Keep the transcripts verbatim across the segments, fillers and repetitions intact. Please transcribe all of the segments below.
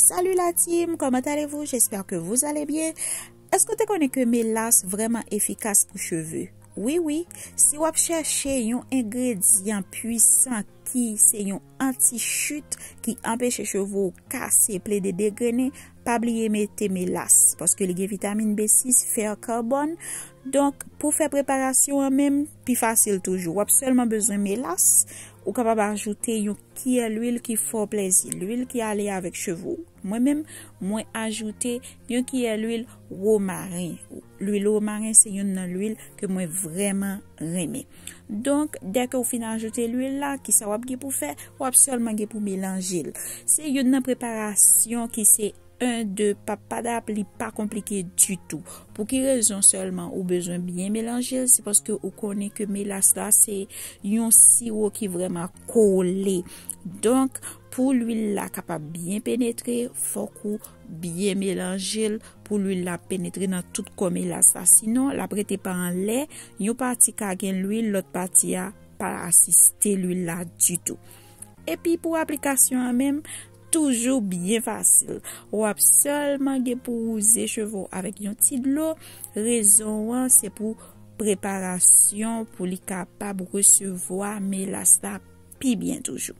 Salut la team, comment allez-vous? J'espère que vous allez bien. Èske w te konnen ke melas vrèman efikas pou cheve? Wi, wi. Si w ap chèche yon engredyan pwisan ki se yon anti-chute ki anpeche cheve w kase, plede degrennen, pa bliye mete melas, paske li gen vitamin B sis, fè, karbòn. Donk, pou fè preparasyon an menm, pi fasil toujou. W ap sèlman bezwen melas. Ou kapab ajoute yon kiyè lwil ki fè w plèzi, lwil ki ale avèk cheve w. Mwen menm, mwen ajoute yon kiyè lwil womaren. Lwil womaren se youn nan lwil ke mwen vrèman renmen. Donk, dèke w fin ajoute lwil la, kisa w ap gen pou fè? W ap sèlman gen pou melanje l. Se youn nan preparasyon ki se en, de, pap, padap, li pa konplike ditou. Pou ki rezon sèlman ou bezwen byen melanje l? Se paske ou konnen ke melas la se yon siwo ki vrèman kole. Donk, pou lwil la kapab byen penetre, fòk ou byen melanje l pou lwil la penetre nan tout kò melas la. Sinon, l ap rete pa anlè, yon pati ka gen lwil, lòt pati a pa asiste lwil la ditou. Epi pou aplikasyon an menm, toujou byen fasil. W ap sèlman gen pou wouze cheve w avèk yon ti dlo. Rezon an se pou preparasyon pou li kapab resevwa melas la pi byen toujou.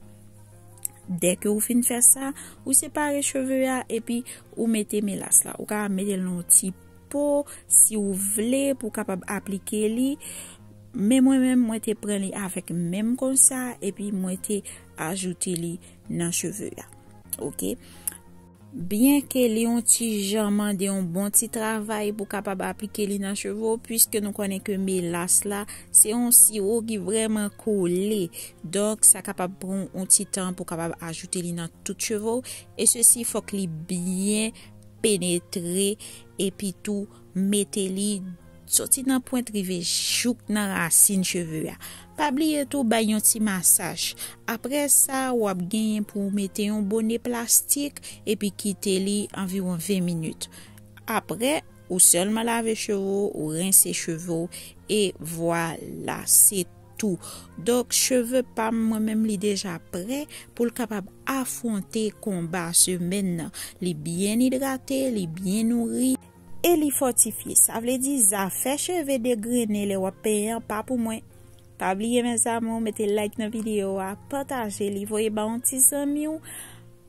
Dèke ou fin fè sa, ou separe cheve a epi ou mete melas la. Ou ka mete l nan yon ti po si w vle pou w kapab aplike li. Men mwen menm, mwen te pran li avèk men m konsa, epi mwen te ajoute li nan cheve a. Oke? Byenke li yon ti jan mande yon bon ti travay pou kapab aplike li nan cheve w, piske nou konnen ke melas la, se yon siwo ki vrèman kole. Donk, sa kapab pran yon ti tan pou kapab ajoute li nan tout cheve w. E sesi, fòk li byen penetre, epi tou mete li soti nan pwent rive jouk nan rasin cheve a. Pa bliye tou bay yon ti masaj. Apre sa, w ap genyen pou w mete yon bone plastik epi kite li anviwon ven minit. Apre, ou sèlman lave cheve w, ou rense cheve w, e vwala, se tou. Donk, cheve pa m, mwen menm, li deja prè pou l kapab afwonte konba semèn nan. Li byen idrate, li byen nouri, e li fòtifye. Sa vle di, zafè cheve degrennen lè w ap penyen an pa pou mwen. Pa bliye, mes amours, mete like nan videyo a, pataje li, voye ba yon ti zanmi w,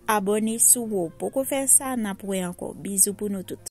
abòne si w poko fè sa, n ap wè ankò. Bizou pou nou tout.